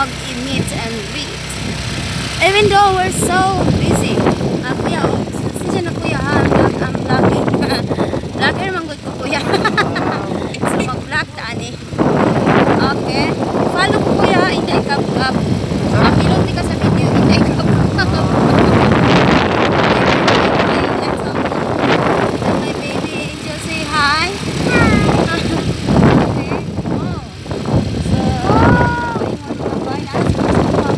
Mag i-meet and greet. Even though we're so busy. Ah, kuya, oh, pasensya na, kuya, ha. I'm vlogging. Vlogger man gud ko, kuya. So mag-vlog ta ani. Okay. Follow ko, kuya, Inday Kap Kap. Ah, pilot ka sa video, Inday Kap Kap. My baby Angel, say hi. Hi. Okay. Oh. So, ingon mga bay, naa sila sa mga.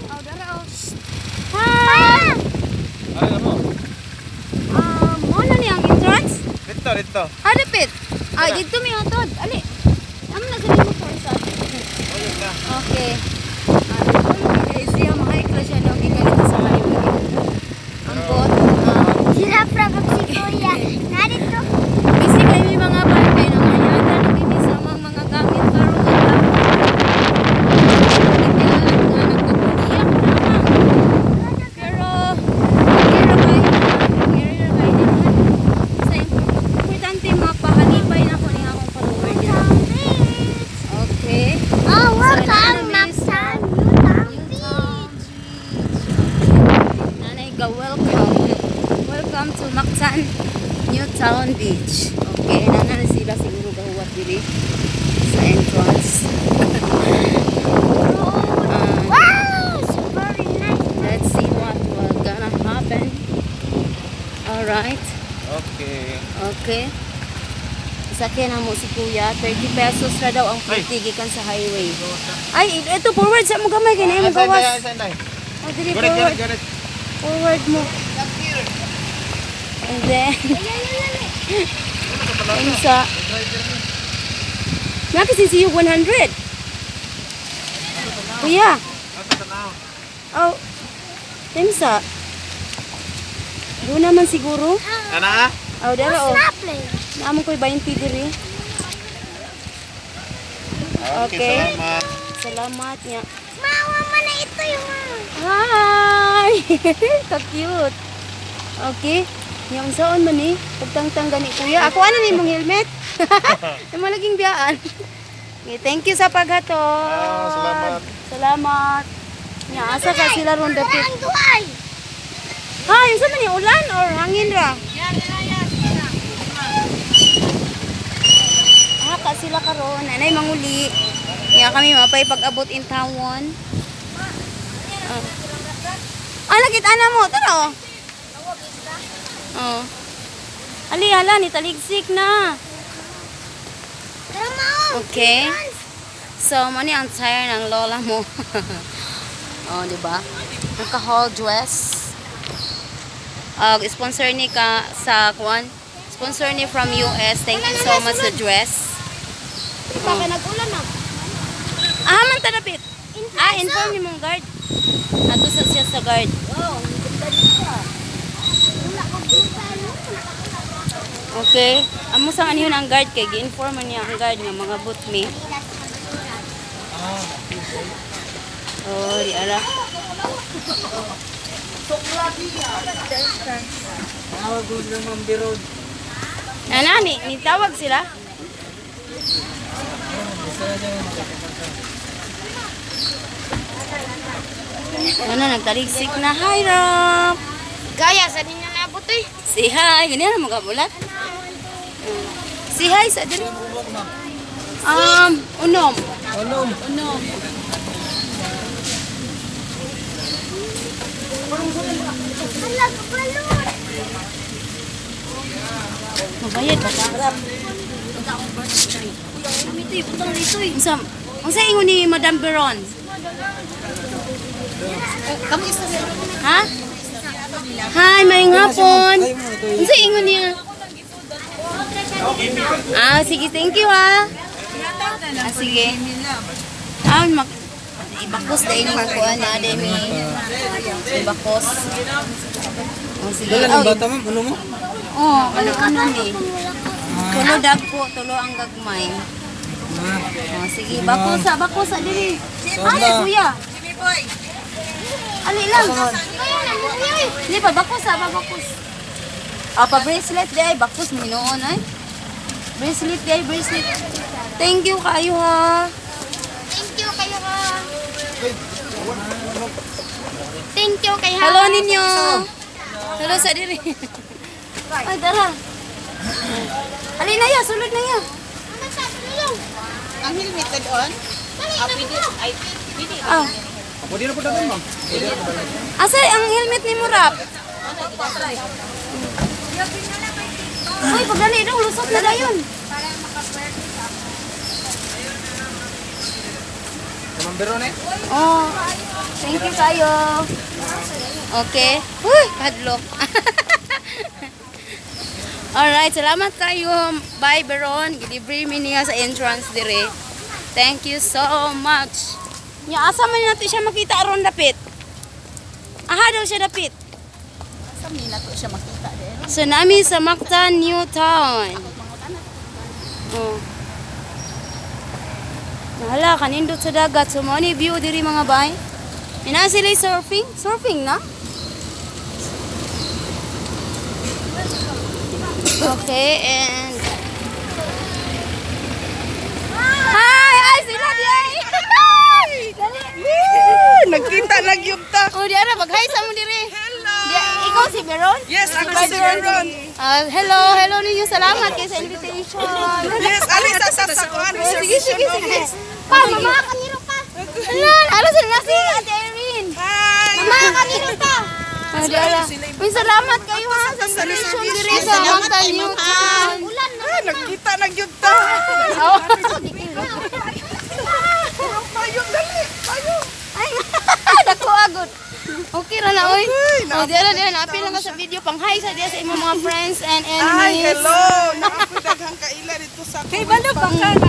Oh, dara oh. Shh. Hi. Ay, ano? Mo na ni ang entrance? Dito, dito. Ah, dapit. Ah, dito mi hatod. Ali. Amo na sa nimo for sa. Okay. Ah, dito siya mga siya no gikan dito sa highway. Ang boat. Ah, Sila from si Kuya. Narito. Busy kayo may mga bantay na ngayada na kami sa mga gamit karon nga nga nagkakuliyak naman. Pero okay ra kayo okay ra kayo naman. Sa importante mapahalipay na ko ning akong follower dira. Okay. Oh, welcome, So, na, miss. Mactan Newtown Newtown Beach. Beach. Nanay ka, welcome. Welcome to Mactan Newtown Beach. Okay, nana na sila siguro gahuwat diri sa entrance. Wow, it's very nice. Let's see what will gonna happen. Alright. Okay. Okay. Sakyan na mo si kuya. 30 pesos na daw ang Ay. pulti gikan sa highway. Ay, ito forward sa mo gamay kay mo Ay, gawas. ay, ay, ay. Oh, dili Got it, got forward. it, got it. Forward mo. And then, unsa? Na kasi siyog 100. Kuya. Oh. Unsa? Doon naman siguro. Ana? Oh, dara oh. Snap play. Naamon ko'y 20 diri. Okay. Salamat. Salamat niya. Mawa man na ito yung mga. Hi! Ka-cute. Okay. Yung saan man eh? Pagtangtang gani, kuya. Ako ano ni mong helmet? Yung malaging biyaan. Okay, thank you sa paghatod. Ah, salamat. Salamat. Nya, asa ka sila ron dapit? Ang duay. Ha, yung sa man ni ulan or hangin ra? Ah, ka sila karon. Nanay manguli. Nya kami mapay pag-abot in town. Ah. Ah, nakita na mo. Tara oh. Oh. Ali, hala, ni taligsik na. Tara mao. Okay. So, mo ni ang tire ng lola mo. Oh, di ba? Naka-hall dress. Sponsor ni ka sa kuan. Sponsor ni from US. Thank you so much sa dress. Baka nag-ulan na. Ah, man tanapit. Ah, inform ni mong guard. Ato sa siya sa guard. Wow, ang ganda dito. Wala ko dito. Okay. Amo sa anihon ang guard kay gi-inform man niya ang guard nga mga boot me. Oh, di ara. Tawag ko ng Ma'am Birod. Nana, ni tawag sila. Ano, nagtaligsik na. Hi, Rob! Gaya, sa ninyo nabot eh. Say hi. Ganyan na mga bulat. Say hi sa din. Unom. Unom. Unom. Hala, kabalot. Mabayad ba ka? Unsa unsa ingon ni Madam Beron? Ha? Hi, maayong hapon. Unsa ingon niya? Ah, sige, thank you ha. Ah, sige. Ah, mak ibakos dahil mo kuan na dahil mi ibakos. Oh, sige. Dala ng Oh, bata, ma'am, ano mo? oh, ano ano ni? Tulo dagko, tulo ang gagmay. Oh, sige, bakusa, bakusa diri. Ah, si kuya. Ali lang. Di pa bakusa, pa bakus. Ah, pa bracelet di ay bakus mo noon ay. Bracelet di ay bracelet. Thank you kayo ha. Thank you Thank you kay Hello ninyo. Hello sa diri. Ay, dara. Alin na ya, sulod na ya. Ang helmet na doon? Ah, pwede. Ay, pwede. Ah. Pwede na po dagan, ma'am. Asa ang helmet ni Murap? Uy, pag gani daw, lusot na dayon. Ma'am Biron eh. Oh, thank you kayo. Okay. Uy, padlock. Alright, salamat kayo. Bye, Beron. Gilibre mi niya sa entrance dire. Thank you so much. Nya asa man nato siya makita aron dapit? Aha daw siya dapit. Asa mi na to siya makita din. So nami sa Mactan New Town. Oh. Nahala, kanindot sa dagat. So, mao ni view diri, mga bay. Ina sila surfing? Surfing na? Okay, and hi! Ay, sila di ay! Dali! Nagkita na gyud ta. Oh, di ara, mag-hi sa mo diri. Hello. Di, ikaw si Meron? Yes, ako si Meron. Ah, hello, hello ninyo. Salamat kay sa invitation. Yes, ali sa kuan Oh, sige, sige, sige. Pa, mama, Kaniro pa. Ala, ala sila si Ate Irene. Hi. Mama, kaniro pa. Ah, di ala. Uy, salamat kayo ha sa invitation diri sa Mactan New Town. Ulan na. Ah, nagkita na gyud ta. Oh. Payong dali, payong. Ay, dako agad. Okay ra na oy. Oh, di ala, di ala, naapil lang ka sa video pang hi sa diya sa imong mga friends and Ay, enemies. hello. Naapoy daghang kaila dito sa Kay balo pa ka.